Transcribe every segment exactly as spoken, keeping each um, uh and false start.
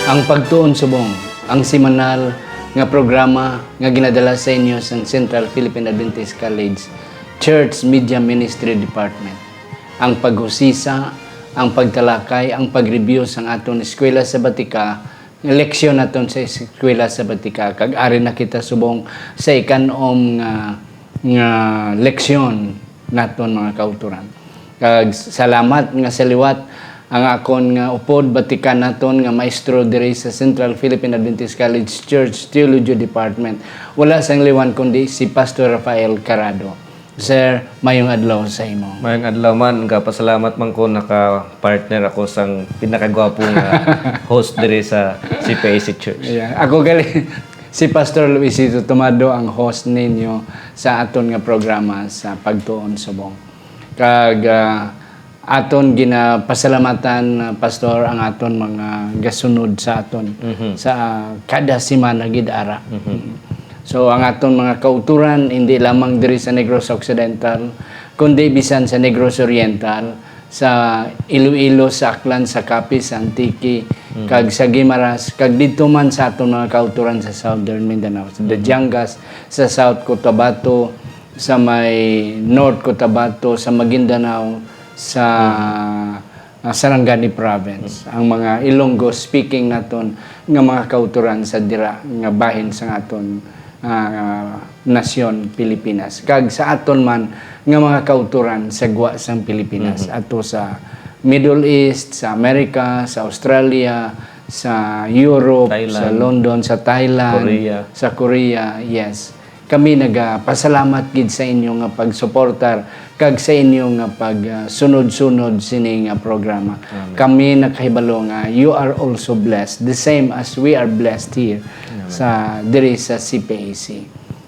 Ang Pagtuon Subong, ang semanal nga programa nga ginadala sa inyo sang Central Philippine Adventist College Church Media Ministry Department. Ang paghusisa, ang pagtalakay, ang pag-review sang aton eskwela sabatika, leksyon naton sa eskwela sabatika, kag ari na kita subong sa ikanom nga, nga leksyon naton, mga kautoran. Kag salamat nga sa liwat ang akon nga upod, batikan naton nga maestro diri sa Central Philippine Adventist College Church Theology Department. Wala sang liwan kundi si Pastor Rafael Carado. Sir, mayong adlaw sa imo. Mayong adlaw man, nagapasalamat man ko naka-partner ako sang pinakagwapo nga host diri sa C P A C Church. Yeah. Ako gali, si Pastor Luisito Tomado ang host ninyo sa aton nga programa sa Pagtuon Subong. Kag, ah, aton ginapasalamatan, ah, Pastor, ang aton mga gasunod sa aton Mhm. sa, ah, kada semana gid ara. Mhm. So, ang aton mga kautoran, hindi lamang diri sa Negros Occidental, kundi bisan sa Negros Oriental, sa Iloilo, sa Aklan, sa Capiz, sa Antique, Mhm. kag sa Guimaras, kag didto man sa aton mga kautoran sa Southern Mindanao, sa Mhm. Batangas, sa South Cotabato, sa may North Cotabato, sa Maguindanao, sa, ah, Sarangani Province. Ang mga Ilonggo speaking naton nga mga kautoran sa dira nga bahin sa aton, ah, nasyon Pilipinas. Kag sa aton man nga mga kautoran sa gwa sang Pilipinas, Mhm. ato sa Middle East, sa America, sa Australia, sa Europe, Thailand. Sa London, sa Thailand, Korea. Sa Korea, yes. Kami nagapasalamat gid sa inyo nga pagsuportar kag sa inyo nga pag, ah, sunod-sunod sini nga programa. Amen. Kami nakahibalo nga you are also blessed, the same as we are blessed here Amen. Sa, diri sa C P A C.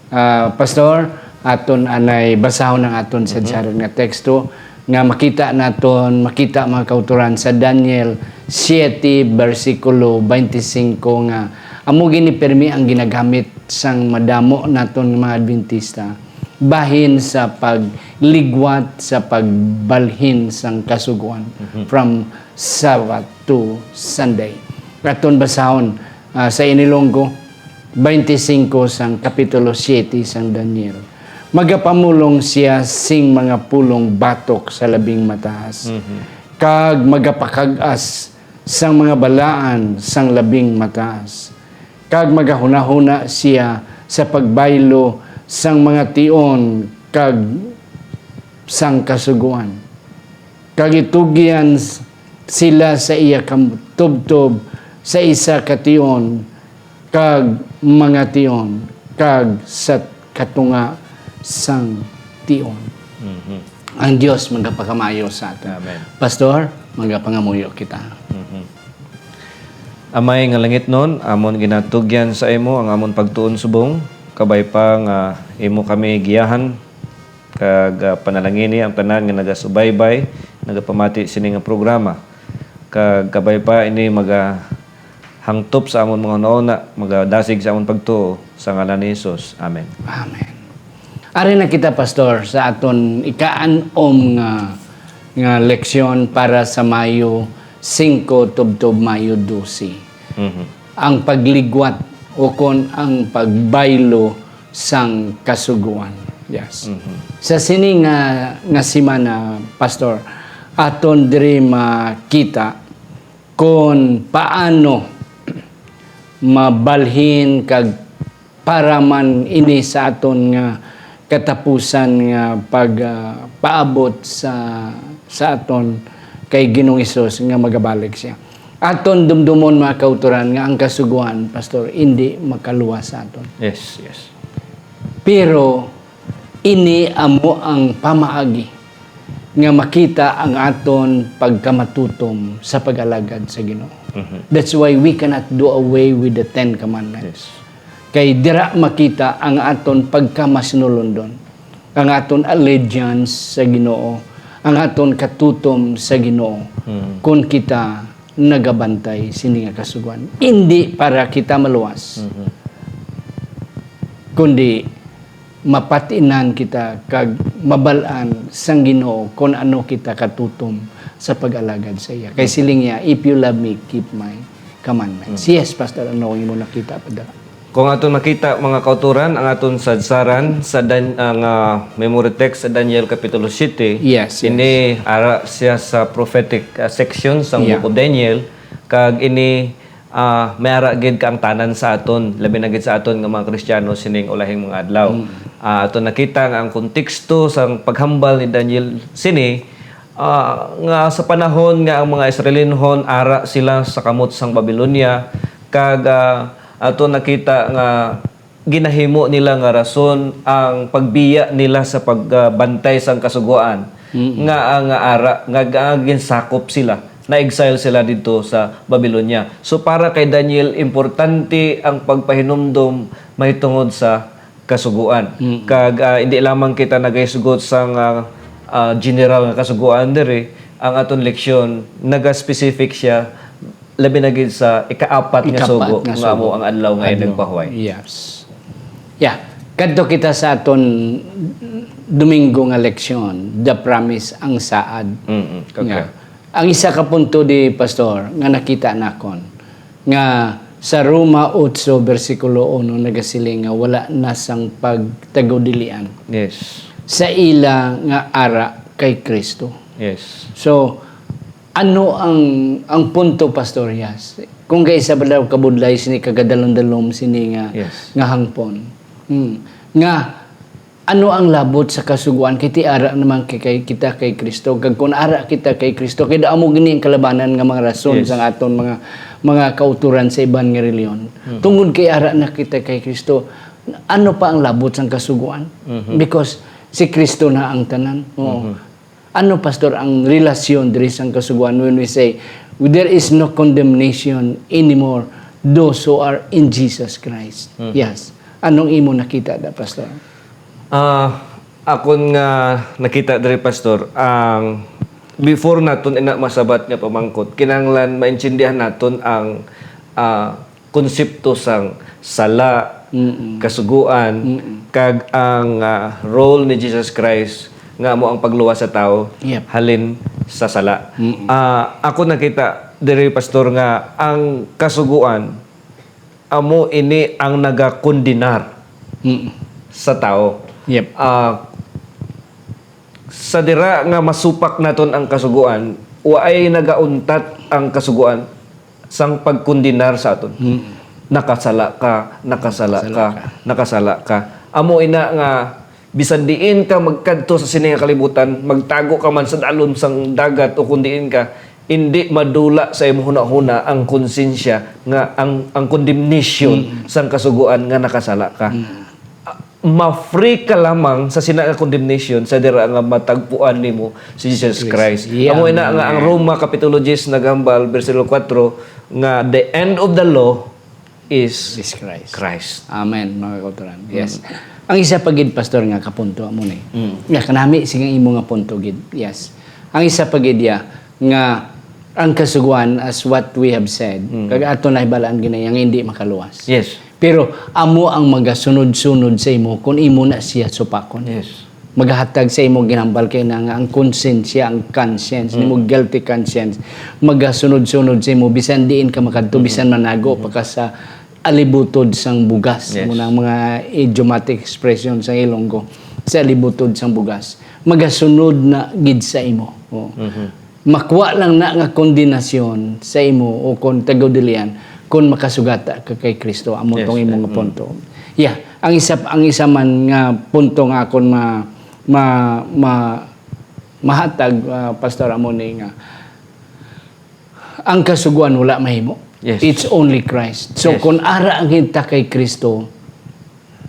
Ah, Pastor, aton anay basahon ang aton Mhm. sadya nga teksto nga makita naton, makita, mga kautoran, sa Daniel siete, bersikulo twenty-five, nga amo gini pirmi ang ginagamit sang madamo naton nga mga Adventista bahin sa pagligwat sa pagbalhin sang Kasugoan Mhm. from Sabbath to Sunday. Aton basahon, ah, sa inilonggo, twenty-five sang kapitulo siete sang Daniel. Magapamulong sia sing mga pulong batok sa Labing Mataas, Mhm. kag magapakag-as sang mga balaan sang Labing Mataas, kag magahunahuna sia sa pagbaylo sang mga tion kag sang Kasugoan, kag itugyan s-, sila sa iya kam-, tubtob sa isa ka tion kag mga tion kag sa katunga sang tion. Mhm. Ang Dios magapakamaayo sa aton. Amen. Pastor, magapangamuyo kita. Mhm. Amay nga langitnon, amon ginatugyan sa imo ang amon pagtuon subong, kabay pa nga imo kami giyahan, kag, ah, panalangini ang tanan nga nagasubaybay, nagapamati sini nga programa, kag kabay pa ini magahangtop sa amon mga hunahuna, magadasig sa amon pagtuo, sa ngalan ni Jesus. Amen. Amen. Ari na kita, Pastor, sa aton ikaanom nga, nga leksyon para sa Mayo singko tubtob Mayo dose. Mhm. Ang pagligwat ukon ang pagbaylo sang Kasugoan. Yes. Mhm. Sa sini nga, nga semana, Pastor, aton diri makita kon paano mabalhin kag para man ini sa aton nga katapusan nga pag, ah, paabot sa, sa aton kay Ginoong Hesus nga magabalik siya. Aton dumdumon, mga kautoran, nga ang Kasugoan, Pastor, indi makaluwas sa aton. Yes, yes. Pero ini amo ang pamaagi nga makita ang aton pagkamatutom sa pag-alagad sa Ginoo. Mhm. That's why we cannot do away with the Ten Commandments. Yes. Kay dira makita ang aton pagkamasinulundon, ang aton allegiance sa Ginoo, ang aton katutom sa Ginoo, Mhm. kon kita nagabantay sini nga Kasugoan. Indi para kita maluwas, Mhm. kundi mapatinan kita kag mabal-an sang Ginoo kon ano kita katutom sa pag-alagad sa iya. Kay siling niya, "If you love me, keep my commandments. Yes, Pastor, ano ang imo nakita pa dira? Kung aton makita, mga kauturan, ang aton sadsaran sa Dan- ang ah, memory text sa Daniel Kapitulo siete, Yes, yes. Ini ara siya sa prophetic ah, section sang Yeah. Book of Daniel, kag ini ah, may ara gid kaangtanan sa aton, labi na gid sa aton nga mga Kristiyano sining ulahing mga adlaw. Ah, aton nakita nga ang konteksto sang paghambal ni Daniel sini ah, nga sa panahon nga ang mga Israelinhon ara sila sa kamot sang Babilonia, kag ah, aton nakita nga ginahimo nila nga rason ang pagbiya nila sa pagbantay sang kasugoan nga ang ara nga, nga ginsakop sila, na-exile sila didto sa Babylonia. So para kay Daniel, importante ang pagpahinumdom mahitungod sa kasugoan. Kag ah, hindi lamang kita nagahisgot sang ah, ah, general nga kasugoan diri, ang aton leksyon naga-specific siya labi na gid sa ikaapat nga Ikaapat sugo nga nga amo sugo. ang adlaw nga Adlaw. nagpahuway. Yes. Yeah. Kadto kita sa aton Domingo nga leksyon, the promise, ang saad. Mm-mm. Okay. Nga. Ang isa ka punto di, Pastor, nga nakita nakon, nga sa Roma otso bersikulo uno nagasiling nga wala na sang pagtagudilian Yes. sa ila nga ara kay Kristo. Yes. So, ano ang ang punto, Pastor Yas? Kung kay isa ba daw kabudlay sini kagadalom-dalom sini nga Yes. nga hangpon. Hmm. Nga ano ang labot sa kasugoan kay ti ara naman kay, kay kita kay Kristo, kag kung ara kita kay Kristo, kay amo gini ang kalabanan nga mga rason Yes. sang aton mga mga kauturan sa iban nga reliyon. Tungod kay ara na kita kay Kristo, ano pa ang labot sang kasugoan? Because si Kristo na ang tanan. Oo. Ano, Pastor, ang relasyon diri sang kasugoan when we say, "There is no condemnation anymore, those who are in Jesus Christ"? Yes. Anong imo nakita da, Pastor? Ah, akon nga nakita diri, Pastor, ang before naton ina masabat nga pamangkot, kinahanglan maintindihan naton ang ah, konsepto sang sala, Mm-mm. kasugoan, Mm-mm. kag ang ah, role ni Jesus Christ nga amo ang pagluwas sa tawo Yep. halin sa sala. Mm-mm. Ah, ako nakita diri, Pastor, nga ang kasugoan amo ini ang nagakondenar Mm-mm. sa tawo. Yep. Ah, sa dira nga masupak naton ang kasugoan, waay nagauntat ang kasugoan sang pagkondenar sa aton. Mm. Nakasala ka, nakasala Nakasala ka, ka. nakasala ka. Amo ina nga bisan diin ka magkadto sa sini nga kalibutan, magtago ka man sa dalom sang dagat o kun diin ka, indi madula sa imo hunahuna ang konsensya nga ang ang condemnation Mm. sang kasugoan nga nakasala ka. Mm. Ah, ma-free ka lamang sa sina nga condemnation sa dira nga matagpuan nimo si Jesus Yes. Christ. Yeah, Amo ina nga ang amen. Roma Kapitulo diyes nagahambal, bersikulo kuwatro, nga the end of the law is Jesus Christ. Christ. Amen, mga kauturan. Yes. Mm. Ang isa pa gid, Pastor, nga kapunto amo ni. Mm. Nga kanami sing imo nga punto gid. Yes. Ang isa pa gid ya nga ang kasugoan, as what we have said, Mm. kag ato na hibalaan gina nga hindi makaluwas. Yes. Pero amo ang magasunod-sunod sa imo kung imo na siya supakon. Yes. Magahatag sa imo ginambal kay na nga ang konsensya, ang conscience, nimo guilty conscience, magasunod-sunod sa imo bisan diin ka makadto, bisan manago pa ka sa alibutod sang bugas. Yes. Amo na ang mga idiomatic expression sa Ilonggo, sa alibutod sang bugas. Magasunod na gid sa imo. Oo. Makuha lang na nga kondenasyon sa imo o kon tagudilian kung makasugata ka kay Kristo. Amo Yes, tong imo sir. nga Mm. punto. Yeah, ang isa ang isa man nga punto nga akon ma, ma, ma mahatag, ah, Pastor, amo ni nga ang kasugoan wala mahimo. Yes. It's only Christ. So Yes. kung ara ang kita kay Kristo,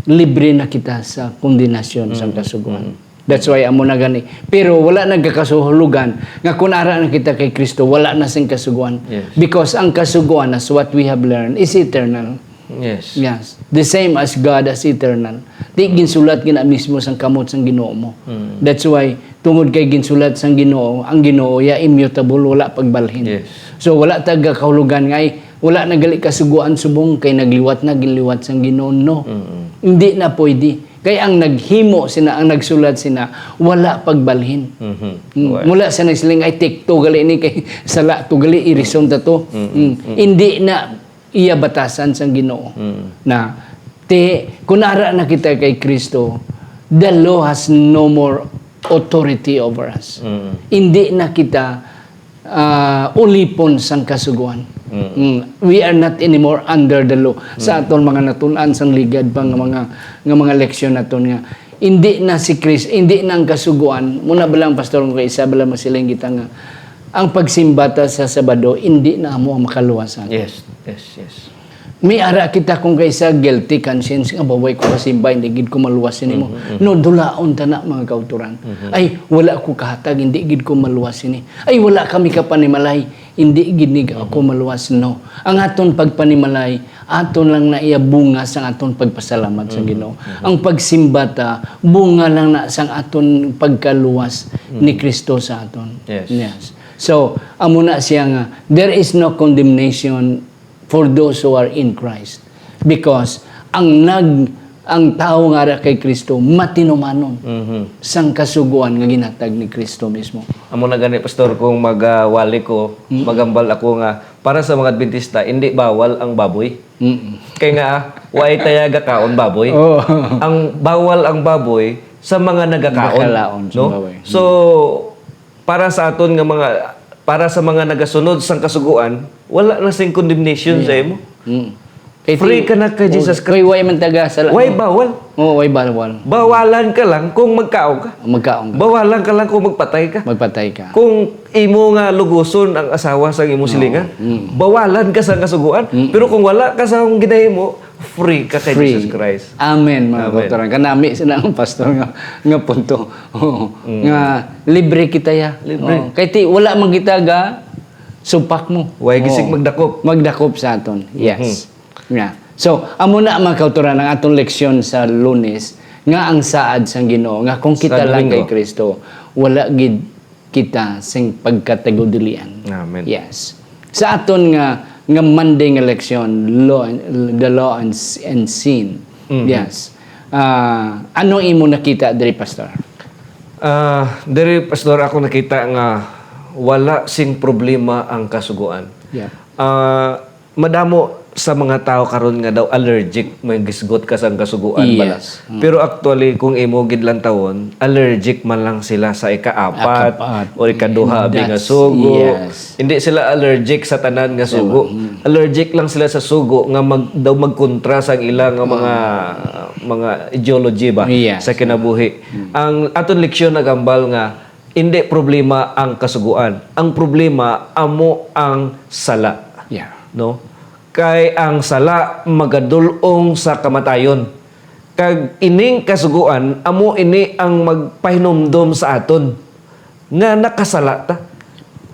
libre na kita sa kondenasyon sa Mm, kasugoan. mm. That's why amo na gani. Pero wala nagkakasuhulugan nga kung ara na kita kay Kristo, wala na sing kasugoan. Yes. Because ang kasugoan, as what we have learned, is eternal. Yes. Yes. The same as God as eternal. Di ginsulat gina mismo sang kamot sang Ginoo mo. Mm. That's why, tungod kay ginsulat sang Ginoo, ang Ginoo ya immutable, wala pagbalhin. Yes. So, wala ta gakahulugan nga, "Ay, wala na gali kasugoan subong kay nagliwat na, ginliwat sang Ginoo." No. Mm. Hindi na pwede. Kay ang naghimo sina, ang nagsulat sina, wala pagbalhin. Mhm. Mm. Wala. Wala siya nagsiling, "Ay, tikto gali ni, kay sala to gali, irison ta to." Mm, Mm. mm. Hindi na iya batasan sang Ginoo. Mm. Na, ti, kung ara na kita kay Kristo, the law has no more authority over us. Mm. Hindi na kita, ah, ulipon sang Kasugoan. Mm. Mm. We are not anymore under the law. Sa Mm. aton mga natun-an sang ligad pa nga mga, nga mga leksyon naton nga, hindi na si Chris, hindi na ang Kasugoan. Muna ba lang, Pastor, kung kaisa ba lang masiling kita nga, ang pagsimba ta sa Sabado, hindi na amo ang makaluwasan. Yes, yes, yes. May ara kita kung kaisa guilty conscience nga, "Ba, way ko kasimba, hindi gid ko maluwas sini mo." Mhm, mhm. No, dulaon ta na, mga kautoran. Mhm. "Ay, wala ko kahatag, hindi gid ko maluwas sini. Ay, wala kami kapanimalay, hindi gid ni ako Mhm. maluwas." No. Ang aton pagpanimalay, aton lang na iya bunga sang aton pagpasalamat sa Mhm, Ginoo. mhm. Ang pagsimba ta, bunga lang na sang aton pagkaluwas ni Mhm. Kristo sa aton. Yes. Yes. So, amo na siya nga, there is no condemnation for those who are in Christ. Because ang nag-, ang tawo nga ara kay Kristo matinumanon Mhm. sang Kasugoan nga ginhatag ni Kristo mismo. Amo na gani, Pastor, kung magawali ko, Mm. magambal ako nga para sa mga Adventista, hindi bawal ang baboy. Mm. Kay nga, way ta gakaon baboy. Oo. Ang bawal ang baboy sa mga nagakaon, Nagakalaon sa no? baboy. So, Mm. para sa aton nga mga, para sa mga nagasunod sang Kasugoan, wala na sing condemnation sa Yeah. imo. Mm. Kay Free ti-, ka na kay oh, Jesus Christ. Kay way man taga sala-, Way oh. bawal? Oh, way bawal. Bawalan ka lang kung magkaon ka. Magkaon ka. Bawalan ka lang kung magpatay ka. Magpatay ka. Kung imo nga luguson ang asawa sang imo Oo. silingan, Mm. bawalan ka sa Kasugoan. Mm. Pero kung wala ka sa akong ginahimo, free ka kay Free. Jesus Christ. Amen, mga Amen. kautoran. Kanami sila ang pastor nga, nga punto. Oo. Mm. Nga libre kita ya. Libre. Oo. Kay ti, wala man kita ga supak mo. Way gisig Oo. magdakop. Magdakop sa aton. Yes. Mhm. Nga. So, amo na, mga kautoran, ang atong leksyon sa Lunes, nga ang saad sang Ginoo, nga kung kita Sa lang kay Domingo. Kristo, wala gid kita sing pagkatagudilian. Amen. Yes. Sa aton nga, nga Monday nga leksyon, law, the law and, and sin. Mhm. Yes. Ah, ano imo nakita diri, Pastor? Ah, diri, Pastor, ako nakita nga wala sing problema ang Kasugoan. Yeah. Ah, madamo sa mga tawo karon nga daw allergic, may gisgot ka sang Kasugoan bala. Yes. Mm. Pero actually, kung imo gid lantawon, allergic man lang sila sa ikaapat Ikaapat. o ikaduha, And abi nga that's, sugo. yes. Hindi sila allergic sa tanan nga Diba? sugo. Mm. Allergic lang sila sa sugo nga mag-, daw magkontra sa ila nga mga, Ah. mga ideology ba Yes. sa kinabuhi. Mm. Ang aton leksyon nagambal nga hindi problema ang Kasugoan. Ang problema amo ang sala. Yeah. No? Kay ang sala magadul-ong sa kamatayon. Kag ining Kasugoan amo ini ang magpahinumdom sa aton nga nakasala ta.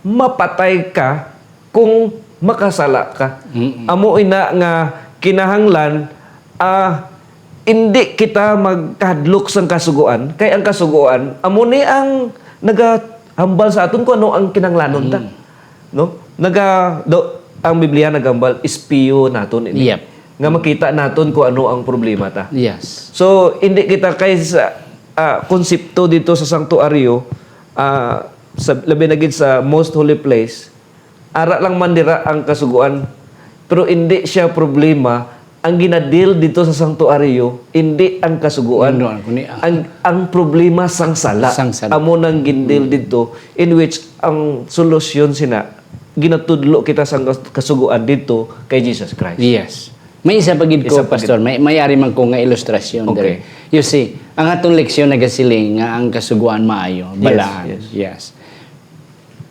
Mapatay ka kung makasala ka. Mm-mm. Amo ina nga kinahanglan, ah, indi kita magkahadlok sang Kasugoan, kay ang Kasugoan amo ni ang nagahambal sa aton kung ano ang kinahanglanon ta. Mm. No? Naga-, do, ang Biblia nagahambal, espiyo naton ini. Yep. Nga makita naton kung ano ang problema ta. Yes. So, hindi kita kay sa, ah, konsepto dito sa sanctuaryo, ah, sa, labi na gid sa most holy place, ara lang man dira ang Kasugoan, pero indi siya problema. Ang ginadeal dito sa sanctuaryo, indi ang Kasugoan. Ano, ano ni, ah? Ang, ang problema sang sala. Sang sala. Amo nang gindeal Mm. dito, in which ang solusyon sina, ginatudlo kita sang kas-, Kasugoan dito kay Jesus Christ. Yes. May isa pa gid ko, Isa pa gid. Pastor. May, may ari man ko nga ilustrasyon Okay. diri. You see, ang atong leksyon nagasiling nga ang Kasugoan maayo, Yes, balaan. yes. Yes.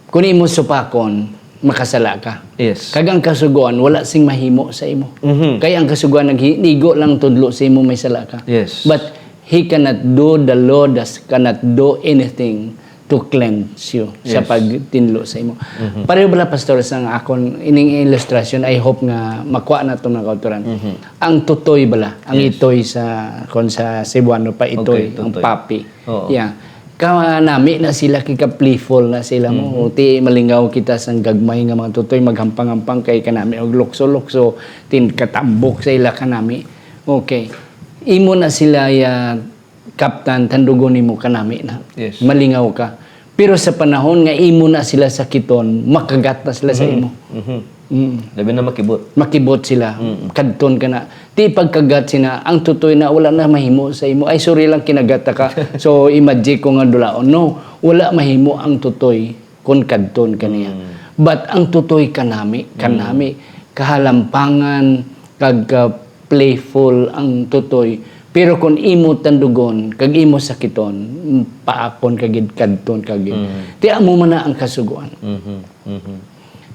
Kung imo supakon, makasala ka. Yes. Kag ang Kasugoan, wala sing mahimo sa imo. Mhm. Kay ang Kasugoan, naghi-, nigo lang tudlo sa imo, may sala ka. Yes. But he cannot do, the law does, cannot do anything to cleanse you sa Yes. pagtinlo sa imo. Mhm. Pareho bala, Pastor, sa akon ining ilustrasyon, I hope nga makuha nato, mga kautoran. Mhm. Ang tutoy bala, ang Yes. itoy sa, kung sa Cebuano pa, itoy, Okay, ang tutoy. papi. Oo. Yeah. Kanami na sila, kay ka-playful na sila mo. Mhm. Ti malingaw kita sang gagmay nga mga tutoy, maghampang-hampang kay kanami og lukso-lukso, tin katambok sa ila kanami. Okay. imo na sila ya, Kaptan, tandugon nimo kanami na. Yes. Malingaw ka. Pero sa panahon nga imo na sila sakiton, makagat na sila sa Mhm. imo. Mhm. Mm. Labi na makibot. Makibot sila. Mm. Kadton ka na. Ti pagkagat sina, ang tutoy na wala na mahimo sa imo. Ay, sorry lang, kinagata ka. So, i-magic ko nga dulaon. No, wala mahimo ang tutoy kon kadton ka niya. Mm. But ang tutoy kanami, Mm. kanami, kahalampangan, kag, ah, playful ang tutoy. Pero kung imo tandugon, kag imo sakiton, paakon ka gid, kadton ka gid. Mm. Ti amo man na ang kasugoan. Mhm, mhm.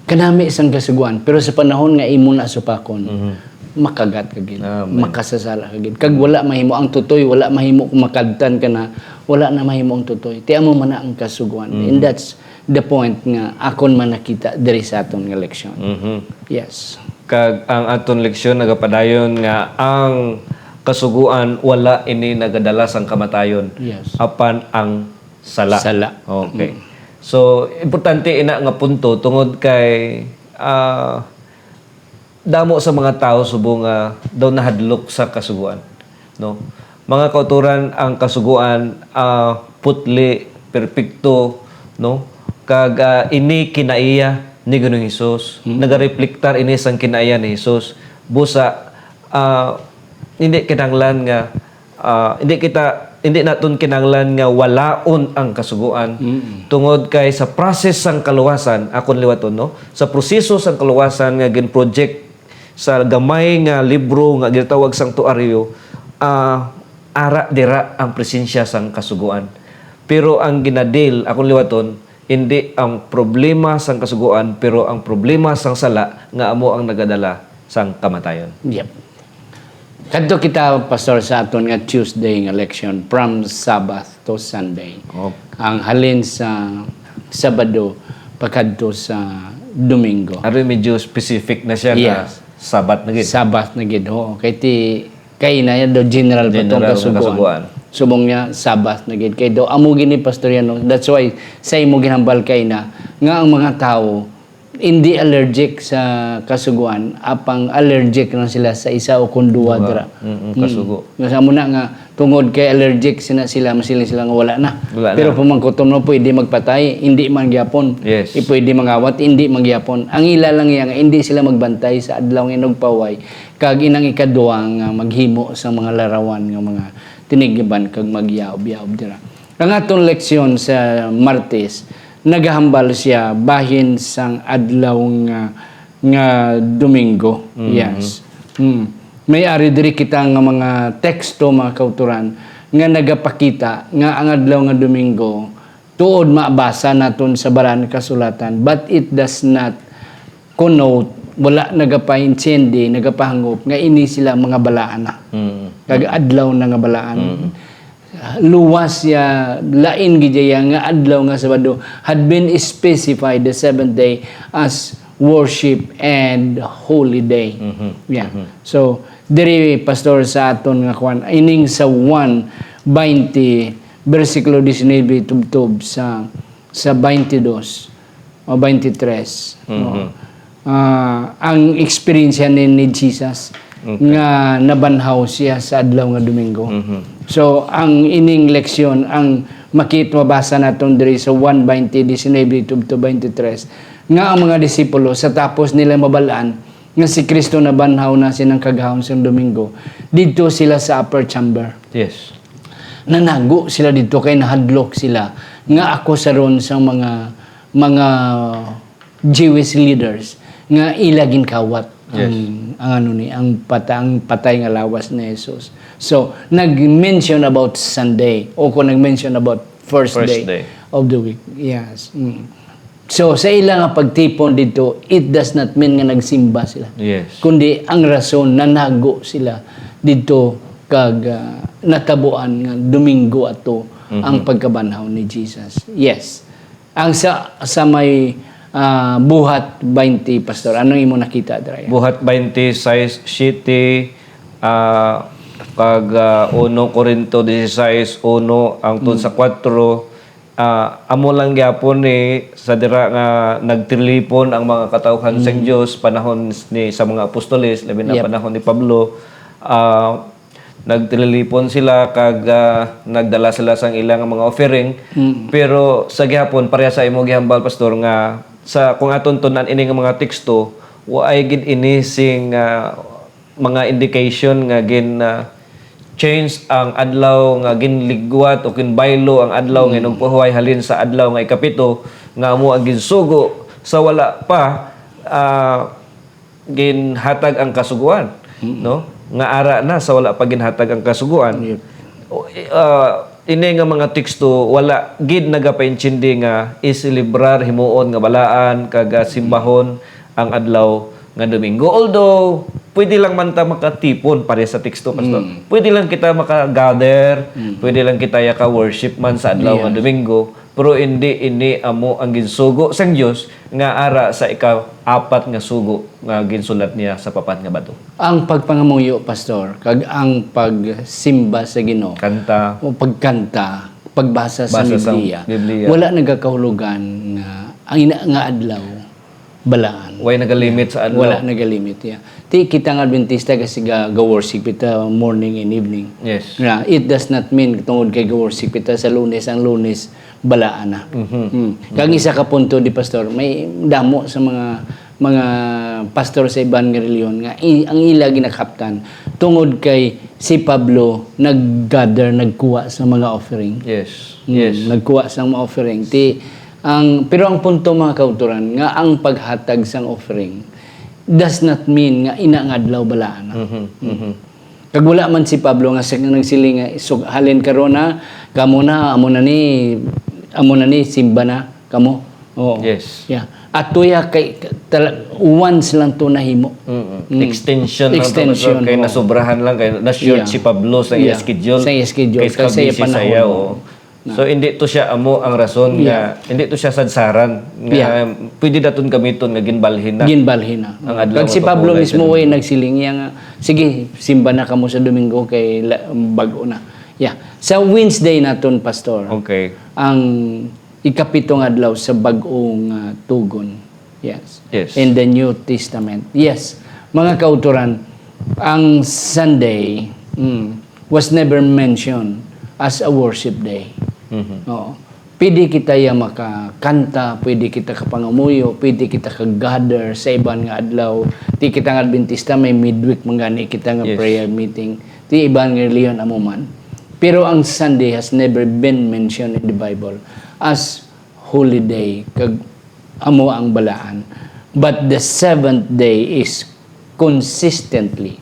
Kanami sang kasugoan, pero sa panahon nga imo na supakon, Mhm. makagat ka gid, Amen. makasasala ka gid. Kag wala mahimo ang tutoy, wala mahimo kung makadtan ka na, wala na mahimo ang tutoy. Ti amo man na ang kasugoan. Mhm. And that's the point nga akon man nakita diri sa aton nga leksyon. Mhm. Yes. Kag ang aton leksyon nagapadayon nga ang kasugoan wala ini nagadala sang kamatayon, Yes. apan ang sala. Sala. Okay. Mm. So, importante ina nga punto tungod kay, ah, damo sa mga tawo subong nga daw nahadlok sa kasugoan, no? Mga kauturan, ang kasugoan, ah, putli, perpekto, no? Kag, ah, ini kinaiya ni Ginoong Hesus. Mm. Nagareflektar ini sang kinaiya ni Hesus. Busa, ah, hindi kinahanglan nga, ah, hindi kita, hindi naton kinahanglan nga walaon ang kasugoan. Mm. Tungod kay sa process sang kaluwasan, akon liwaton, no? Sa proseso sang kaluwasan nga gin-project sa gamay nga libro nga ginatawag Sanctuario, ah, ara dira ang presensya sang kasugoan. Pero ang ginadil, akon liwaton, hindi ang problema sang kasugoan, pero ang problema sang sala nga amo ang nagadala sang kamatayon. Yep. Kadto kita, Pastor, sa aton nga Tuesday nga leksyon, from Sabbath to Sunday. Oh. Ang halin sa Sabado pakadto sa Domingo. Aron medyo specific na siya nga Yes. Sabbath na gid. Sabbath na gid, oo. Kay ti, kay na yan daw general ba tong General nga kasugoan? kasugoan. Subong niya, Sabbath na gid. Kay daw, amo gini, Pastor, yan, no? That's why, sa imo ginhambal kay na, nga ang mga tawo, hindi allergic sa kasugoan, apang allergic lang sila sa isa o kung duwa Duha. dira. Mm, Mm. kasugo. Nga sa muna nga, tungod kay allergic sina sila, masiling sila nga wala na. Wala na. Pero pamangkuton mo, pwede magpatay, hindi man gyapon. Yes. I-, pwede mangawat, hindi man gyapon. Ang ila lang iya nga, hindi sila magbantay sa adlaw nga inugpahuway, kag inang ikadwa nga maghimo sa mga larawan nga mga tinigiban kag magyaob-yaob dira. Ang aton leksyon sa Martes, nagahambal siya bahin sang adlaw nga, nga Domingo. Mhm. Yes. Mm. May ari diri kita nga mga teksto, mga kauturan, nga nagapakita nga ang adlaw nga Domingo, tuod mabasa naton sa Balaan Kasulatan, but it does not connote, wala nagapaintindi, nagapahangop nga ini sila mga balaan na. Mm. Kag adlaw na nga balaan. Mm. Luwas siya, lain gid siya nga adlaw nga Sabado had been specified the seventh day as worship and holy day. Mhm. Yeah. Mhm. So, diri, Pastor, sa aton nga kwan, ining sa Juan twenty, bersikulo diecinuebe tubtob sa, sa twenty-dos o twenty-tres, no? Mhm. Ah, ang eksperyensya ni, ni Jesus Okay. nga nabanhaw siya sa adlaw nga Domingo. Mhm. So, ang ining leksyon, ang makit-, mabasa naton diri sa Juan twenty, diecinuebe to, to twenty-tres, nga ang mga disipulo, sa tapos nila mabal-an nga si Cristo nabanhaw na sining kaagahon sang Domingo, didto sila sa upper chamber. Yes. Nanago sila didto kay nahadlok sila nga akusaron sang mga, mga Jewish leaders nga ila ginkawat Yes. ang, ang ano ni, ang pata-, ang patay nga lawas ni Jesus. So, nag-mention about Sunday, o kung nag-mention about first First day day. of the week. Yes. Mm. So, sa ila nga pagtipon didto, it does not mean nga nagsimba sila. Yes. Kundi ang rason, nanago sila didto kag, ah, natabuan nga Domingo ato Mhm. ang pagkabanhaw ni Jesus. Yes. Ang sa, sa may, ah, Buhat twenty, Pastor, anong imo nakita dira? Buhat twenty-six, siete, ah, kag, ah, uno Corinto dieciséis uno, ang tun Mm. sa kuwatro, ah, amo lang gyapon ni sa dira nga nagtilipon ang mga katawhan sang Mm. Dios panahon ni sa mga apostoles, labi na Yep. panahon ni Pablo. Ah, Nagtililipon sila kag, ah, nagdala sila sang ila nga mga offering. Mm. Pero sa gihapon, pareha sa imo gihambal, Pastor, nga sa, kung aton tun-an ini nga mga teksto, waay gid ini sing, ah, mga indication nga gin, ah, change ang adlaw, nga ginligwat o ginbaylo ang adlaw nga Mm. inugpahuway halin sa adlaw nga ikapito, nga amo ang ginsugo sa wala pa, ah, ginhatag ang kasugoan, Mm. no? Nga ara na sa wala pa ginhatag ang kasugoan. Yep. O, eh, ah, ini nga mga teksto, wala gid nagapaintindi nga iselebrar, himuon nga balaan, kag, ah, simbahon ang adlaw nga Domingo. Although, pwede lang man ta makatipon, pare sa teksto, Pastor. Mm. Pwede lang kita maka-gather, Mm. pwede lang kita yaka-worship man sa adlaw nga Yes. Domingo. Pero hindi ini amo ang ginsugo sang Dios nga ara sa ika-apat nga sugo nga ginsulat niya sa papat nga bato. Ang pagpangamuyo, Pastor, kag ang pagsimba sa Ginoo, Kanta. o pagkanta, pagbasa sa Basa sa Biblia, Biblia. wala nagakahulugan nga ang ina nga adlaw balaan. Way nagalimit sa adlaw. Wala nagalimit, yeah. Ti kita nga Adventista kasi ga, ga-worship kita morning and evening. Yes. Nga, it does not mean tungod kay ga-worship kita sa Lunes, ang Lunes balaan na. Mhm. Mm. Kag isa ka punto di, Pastor, may damo sa mga, mga pastor sa iban nga reliyon nga i-, ang ila ginakaptan tungod kay si Pablo nag-gather, nagkuha sa mga offering. Yes. Mm, Yes. nagkuha sa mga offering. Ti, ang, pero ang punto, mga kautoran, nga ang paghatag sang offering does not mean nga ina nga adlaw balaan na. Mhm, Mm. mhm. Kag wala man si Pablo nga sa, nagsiling nga, "Sug-, halin karon na, kamo na, amo na ni, amo na ni, simba na, kamo." Oo. Yes. Yeah. At tuya kay, tala-, once lang to nahimo. Mm-mm. Mm. Extension lang to, Extension, kay oo. nasobrahan lang, kay na-short Yeah. si Pablo sa iyang Yeah. schedule. Sa iyang schedule, Kay kay sa iyang kabisi sa panahon, iya, oo. oo. Na. So, hindi to siya amo ang rason nga, Yeah. hindi to siya sadsaran nga Yeah. pwede daton gamiton nga ginbalhin na Ginbalhin na. ang adlaw Kag nga si Pablo pagpahulay sa mismo way Domingo. nagsiling niya nga, "Sige, simba na kamo sa Domingo kay la-, bag-o na." Yeah. Sa Wednesday naton, Pastor, Okay. ang ikapito nga adlaw sa bag-o nga tugon. Yes. Yes. In the New Testament. Yes. Mga kautoran, ang Sunday, mm, was never mentioned as a worship day. Mhm. Oo. Pwede kita ya makakanta, pwede kita kapangamuyo, pwede kita ka-gather sa iban nga adlaw. Ti kita nga Adventista, may midweek man gani kita nga Yes. prayer meeting. Ti iban nga reliyon amo man. Pero ang Sunday has never been mentioned in the Bible as holy day, kag amo ang balaan. But the seventh day is consistently,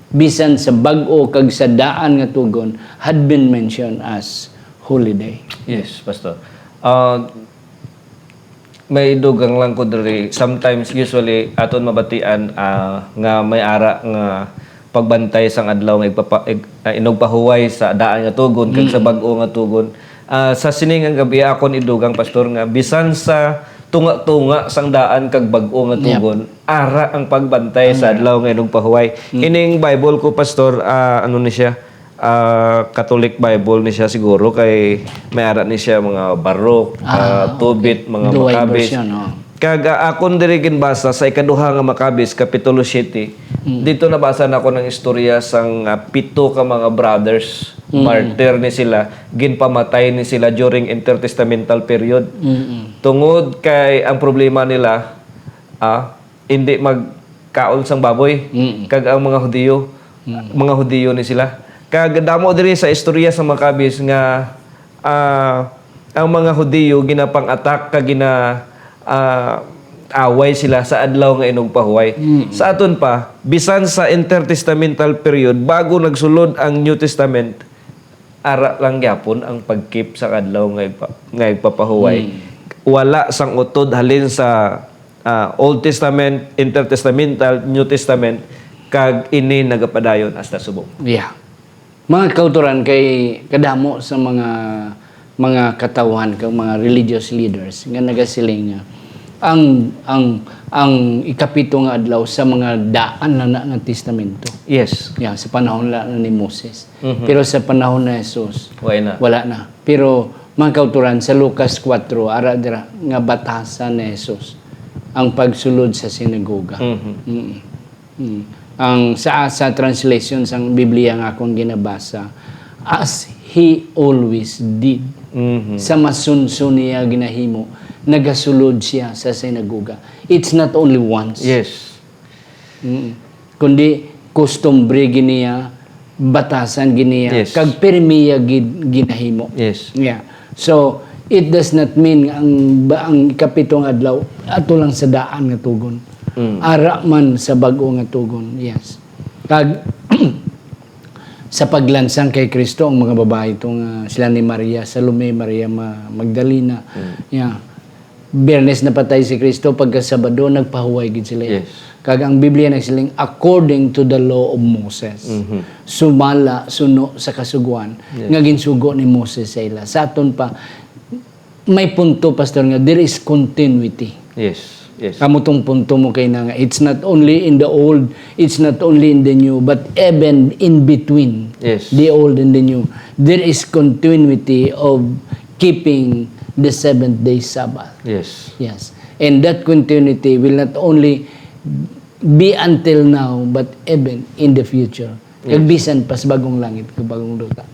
bisan sa bag-o kag sa daan nga tugon, had been mentioned as holy day. Yes, Pastor. Ah, may dugang lang ko diri. Sometimes, usually, aton mabatian, ah, nga may ara nga pagbantay sang adlaw nga igpapa-, ig-, ah, inugpahuway sa daan nga tugon kag sa Mm. bag-o nga tugon. Ah, sa sini nga gabi, akon idugang, Pastor, nga bisan sa tunga-tunga sang daan kag bag-o nga Yep. tugon, ara ang pagbantay sa Ara. adlaw nga inugpahuway. Mm. Ining Bible ko, Pastor, ah, ano ni siya? Ah, Catholic Bible ni siya siguro, kay may ara ni siya mga Baruch, Ah, ah, Tobit, okay. mga Duway Maccabees. version, oh. Kag, ah, akon diri ginbasa sa ikaduha nga Maccabees, Kapitulo siyete, Mm. dito nabasa nako ng istorya sang, ah, pito ka mga brothers, Mm. martyr ni sila, ginpamatay ni sila during intertestamental period. Mm-mm. Tungod kay ang problema nila, ah, hindi magkaon sang baboy, Mm. kag ang mga Hudiyo, Mm. mga Hudiyo ni sila. Kag damo diri sa istorya sa Maccabees nga, ah, ang mga Hudiyo ginapang-atak kag gina-, ah, away sila sa adlaw nga inugpahuway. Mm. Sa aton pa, bisan sa intertestamental period, bago nagsulod ang New Testament, ara lang gyapon ang pag-keep sa adlaw nga igpa-, nga igpapahuway. Mm. Wala sang utod halin sa, ah, Old Testament, Intertestamental, New Testament, kag ini nagapadayon hasta subong. Yeah. Mga kautoran, kay kadamo sa mga, mga katawhan kag mga religious leaders nga nagasiling nga ang, ang, ang ikapito nga adlaw sa mga daan na, na nga testamento. Yes. Yeah, sa panahon la na ni Moses. Mhm. Pero sa panahon ni Jesus, Wala na. wala na. Pero, mga kautoran, sa Lucas four, ara dira, nga batasan ni Jesus ang pagsulod sa sinagoga. Mhm. Mm. Mm. Ang sa, sa translation sang Biblia nga akong ginabasa, "As he always did." Mhm. Sa masunson niya ginahimo, nagasulod siya sa sinagoga. It's not only once. Yes. Mm. Kundi kustumbre gid niya, batasan gid niya, Yes. kag pirmi ya gid ginahimo. Yes. Yeah. So, it does not mean nga ang, ba, ang ikapito nga adlaw ato lang sa daan nga tugon. Mm. Ara man sa bag-o nga tugon. Yes. Kag sa paglansang kay Kristo, ang mga babayi to nga sila ni Maria Salome, Maria Ma-, Magdalena, Mm. yeah. Biyernes napatay si Kristo, pagka Sabado nagpahuway gid sila. Yes. Kag ang Biblia nagsiling, "According to the law of Moses." Mhm. Sumala suno sa Kasugoan Yes. nga ginsugo ni Moses sa ila. Sa aton pa, may punto, Pastor, nga there is continuity. Yes, yes. Amo tong punto mo kay na nga, it's not only in the old, it's not only in the new, but even in between Yes. the old and the new, there is continuity of keeping the seventh day Sabbath. Yes. Yes. And that continuity will not only be until now, but even in the future. Kag Yes. bisan pa sa bagong langit kag bagong duta.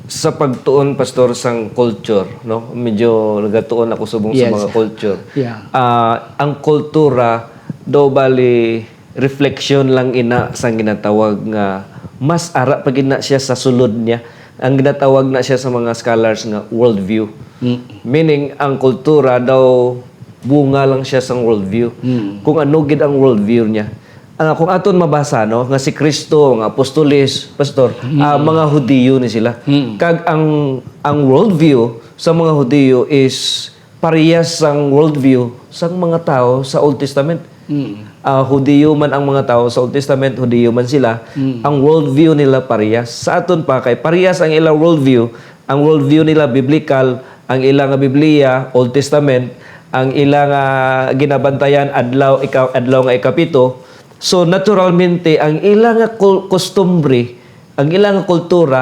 Sa pagtuon, Pastor, sang culture, no? Medyo nagatuon ako subong sa Yes. mga culture. Yeah. Ah, ang kultura daw bali reflection lang ina sang ginatawag nga mas ara pa gid na siya sa sulod niya. Ang ginatawag na siya sa mga scholars nga worldview. Mm. Meaning, ang kultura daw bunga lang siya sang worldview. Mm. Kung ano gid ang worldview niya. Ah, kung aton mabasa, no, nga si Kristo, nga apostoles, pastor, Mm. ah, mga Hudiyo ni sila. Mm. Kag ang, ang worldview sa mga Hudiyo is parehas sang worldview sang mga tawo sa Old Testament. Mm. Ah, Hudiyo man ang mga tawo sa Old Testament, Hudiyo man sila, Mm. ang worldview nila parehas. Sa aton pa, kay parehas ang ilang worldview, ang worldview nila biblical, ang ila nga Biblia, Old Testament, ang ila nga ginabantayan, adlaw, ika-, adlaw nga ikapito. So, naturalmente, ang ila nga kul-, kustumbre, ang ila nga kultura,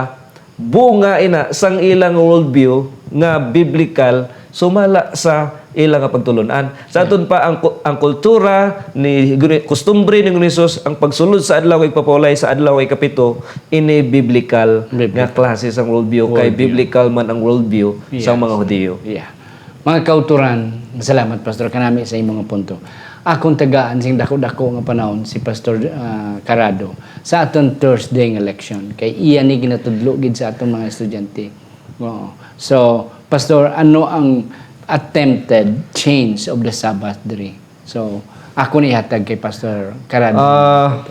bunga ina sang ila nga worldview nga biblical, sumala sa ila nga pagtulon-an. Sa aton pa, ang ku-, ang kultura ni Gini-, kustumbre ni Ginoong Jesus, ang pagsulod sa adlaw nga igpapahulay sa adlaw nga ikapito, ini biblical Biblical. nga klase sang worldview, kay Worldview. biblical man ang worldview Yes. sang mga Hudiyo. Yeah. Mga kauturan, salamat, Pastor, kanami sa imong mga punto. Akong tagaan sing dako-dako nga panahon si Pastor, ah, Carado sa aton Thursday nga leksyon, kay iya ni ginatudlo gid sa aton mga estudyante. Oo. So, Pastor, ano ang attempted change of the Sabbath diri? So, ako ni hatag kay Pastor Carado. Ah,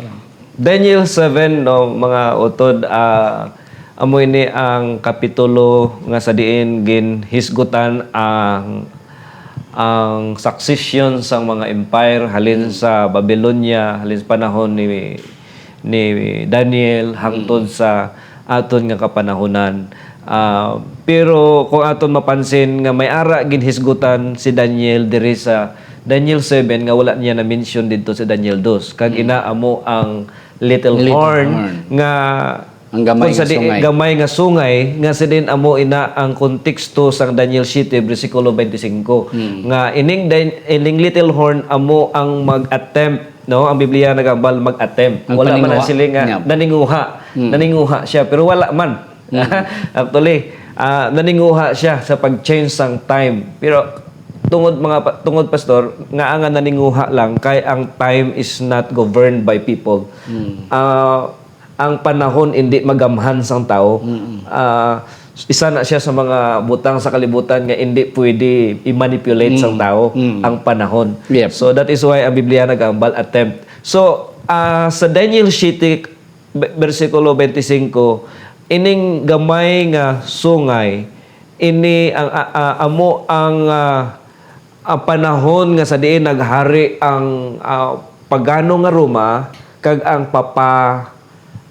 Daniel seven, no, mga utod, ah, amo ini ang kapitulo nga sa diin ginhisgutan ang, ang succession sang mga empire halin Mm. sa Babylonia, halin sa panahon ni, ni Daniel, hangtod Mm. sa aton nga kapanahunan. Ah, pero kung aton mapansin nga may ara ginhisgutan si Daniel diri sa Daniel seven nga wala niya na-mention didto sa Daniel dos, kag Mm. ina amo ang little Little horn horn. nga Ang gamay kung sa nga di, sungay. gamay nga sungay, nga sa din amo ina ang konteksto sang Daniel siete, bersikulo twenty-cinco, Mm. nga ining Dan-, ining little horn amo ang mag-attempt, no? Ang Biblia nagambal mag-attempt. Wala man ang Magpaninguha. siling nga Yeah. naninguha. Mm. Naninguha siya, pero wala man. Mm. Actually, ah, naninguha siya sa pag-change sang time. Pero tungod, mga pa-, tungod, pastor, nga ang naninguha lang kay ang time is not governed by people. Mm. Ah, ang panahon indi magamhan sang tawo. Mm. Ah, isa na siya sa mga butang sa kalibutan nga indi pwede i-manipulate sang Mm. tawo Mm. ang panahon. Yep. So, that is why ang Biblia nagambal attempt. So, ah, sa Daniel siete, be-, bersikulo twenty-cinco, ining gamay nga sungay, ini ang, a-, a-, amo ang, ah, ang panahon nga sa diin naghari ang, ah, pagano nga Roma kag ang papa-,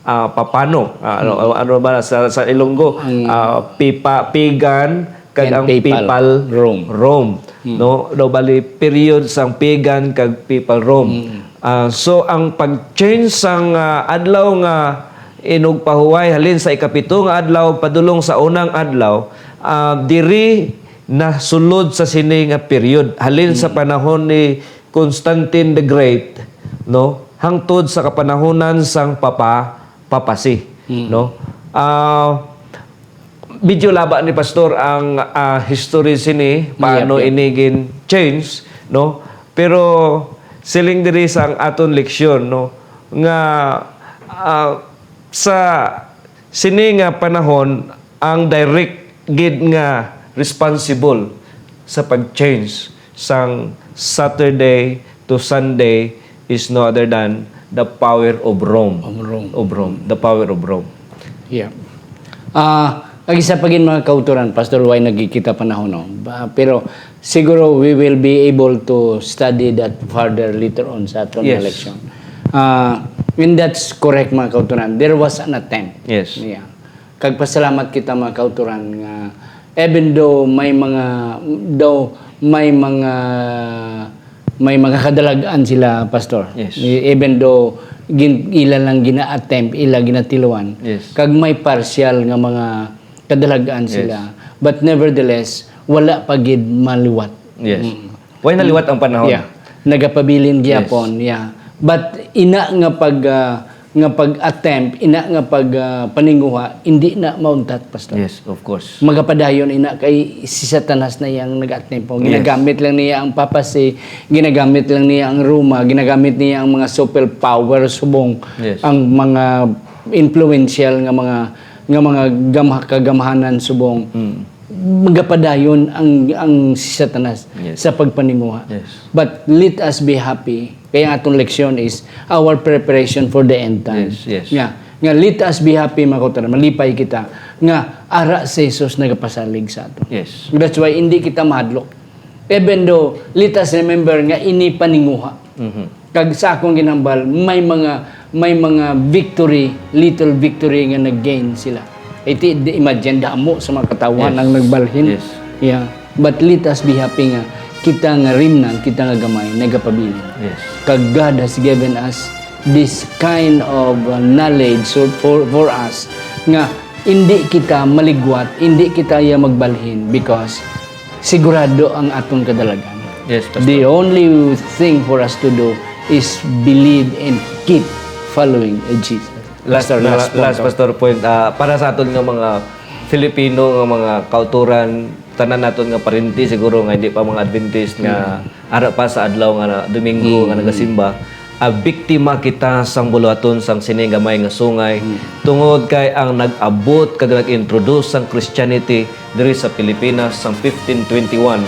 ah, papano, ah, ano, Mm. ano ba sa, sa Ilonggo? Ang Ah, pipa-, pagan kag and ang papal papal Rome. Rome, Hmm. no? Daw bali, period sang pagan kag papal Rome. Hmm. Ah, so, ang pag-change sang, ah, adlaw nga inugpahuway halin sa ikapito nga adlaw padulong sa unang adlaw, ah, diri nasulod sa sini nga period halin sa Hmm. panahon ni Constantine the Great, no? hangtod sa kapanahunan sang papa, papasi, Mm. no? Ah, medyo laba ni Pastor ang, ah, history sini, paano Yep, yep. ini gin-change, no? Pero siling diri sang aton leksyon, no, nga, ah, sa sini nga panahon, ang direct gid nga responsible sa pag-change sang Saturday to Sunday is no other than the power of Rome. Of Rome. Of Rome. The power of Rome. Yeah. Ah, ang isa pa gid, mga kauturan, Pastor, why nagkikita panahon, no? Ba, pero siguro we will be able to study that further later on sa aton Yes. Election. Ah, and that's correct, mga kauturan. There was an attempt. Yes. Yeah. Kag pasalamat kita, mga kauturan, nga even though may mga, though may mga, may mga kadalag-an sila, Pastor. Yes. E-, even though gin-, ila lang gina-attempt, ila ginatiluan. Yes. Kag may partial nga mga kadalag-an Yes. sila. But nevertheless, wala pa gid maliwat. Yes. Mm. Why naliwat ang panahon? Yeah. Nagapabilin Yes. gyapon, yeah. But ina nga pag, ah, nga pag-attempt, ina nga pag, ah, paninguha, hindi na mauntat, Pastor. Yes, of course. Magapadayon ina kay si Satanas na yang nag-attempt po. Yes. Ginagamit lang niya ang papacy, ginagamit lang niya ang Roma, ginagamit niya ang mga superpower subong, Yes. ang mga influential nga mga, nga mga gamha-, kagamhanan subong. Mm. Magapadayon ang, ang si Satanas Yes. sa pagpaninguha. Yes. But let us be happy. Kaya ang atong leksyon is our preparation for the end times. Yes, yes. Nga, nga let us be happy, mga kauturan. Malipay kita nga ara si Jesus nagapasalig sa ato. Yes. That's why hindi kita mahadlok. Even though, let us remember nga ini paninguha. Mhm. Kag sa akong ginhambal, may mga, may mga victory, little victory nga nag-gain sila. Iti, di, imagine, damo sa mga katawhan Yes. ang nagbalhin. Yes. Yeah. But let us be happy nga kita nga remnant, kita nga gamay, nagapabilin. Yes. Kag God has given us this kind of, uh, knowledge so for, for us nga hindi kita maligwat, hindi kita iya magbalhin because sigurado ang aton kadalagan. Yes, Pastor. The only thing for us to do is believe and keep following Jesus. Last, Pastor, na, last point last, ko. Pastor, point, ah, para sa aton nga mga Filipino, nga mga kauturan, tanan naton nga parente siguro nga hindi pa mga Adventist nga Mm. ara pa sa adlaw nga na, Domingo nga Mm. nagasimba, ah, biktima kita sang buluhaton sang sini gamay nga sungay, Mm. tungod kay ang nag-abot kag nag-introduce sang Christianity diri sa Pilipinas sang fifteen twenty-one,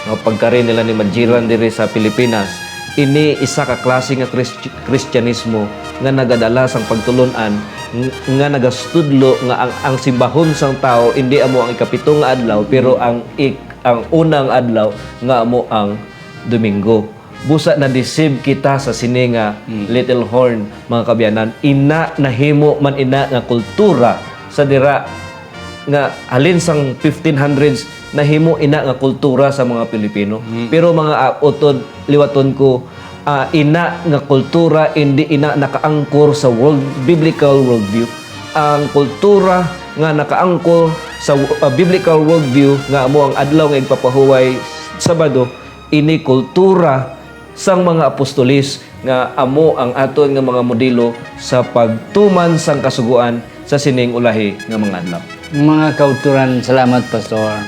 nga pagkari nila ni Magellan diri sa Pilipinas, ini isa ka klase nga Christi-, Kristiyanismo nga nagadala sang pagtulon-an ng-, nga nagastudlo nga ang, ang simbahon sang tawo indi amo ang ikapito nga adlaw, pero ang ik-, ang unang adlaw nga amo ang Domingo. Busa na-deceive kita sa sini nga Mm. little horn, mga kaabyanan. Ina nahimo man ina nga kultura sa dira nga halin sang fifteen hundreds nahimo ina nga kultura sa mga Pilipino. Mm. Pero mga, ah, utod, liwaton ko, ah, ina nga kultura, hindi ina nakaangkor sa world, biblical worldview. Ang kultura nga nakaangkor sa, ah, biblical worldview nga amo ang adlaw nga igpapahuway, Sabado, ini kultura sang mga apostoles nga amo ang aton nga mga modelo sa pagtuman sang Kasugoan sa sining ulahi nga mga adlaw. Mga kauturan, salamat, Pastor.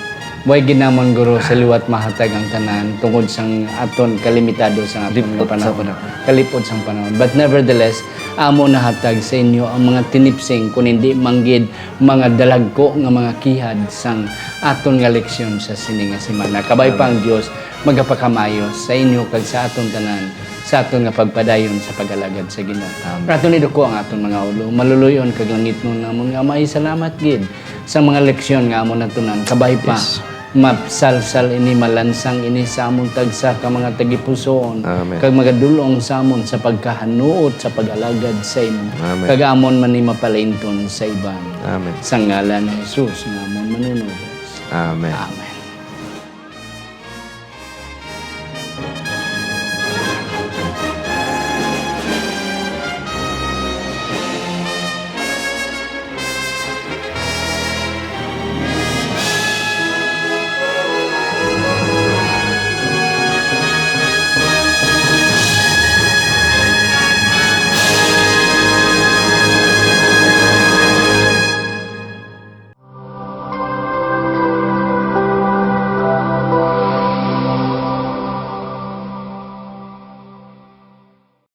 Way gid namon, guro, sa liwat mahatag ang tanan tungod sang aton kalimitado sang aton nga Lipot sa panahon. Panahon. Kalipot sang panahon. But nevertheless, amo nahatag sa inyo ang mga tinipsing, kun hindi man gid mga dalagko nga mga kihad sang aton nga leksyon sa sini nga semana. Kabay pa Amen. Ang Dios magapakamayo sa inyo kag sa aton tanan, sa aton nga pagpadayon sa pag-alagad sa Ginoo. Amen. Aton iduko ang aton mga ulo, maluluy-on kag langitnon namon nga Amay, salamat gid sa mga leksyon nga amon natun-an. Kabay pa, Yes. masalsal ini, malansang ini sa amon tagsa ka mga tagipusoon, Amen. kag magadul-ong sa amon sa pagkahanuot sa pag-alagad sa imo, Amen. kag amon man ni mapalainton sa iban. Amen. Sa ngalan ni Jesus nga amon Manunubos. Amen. Amen.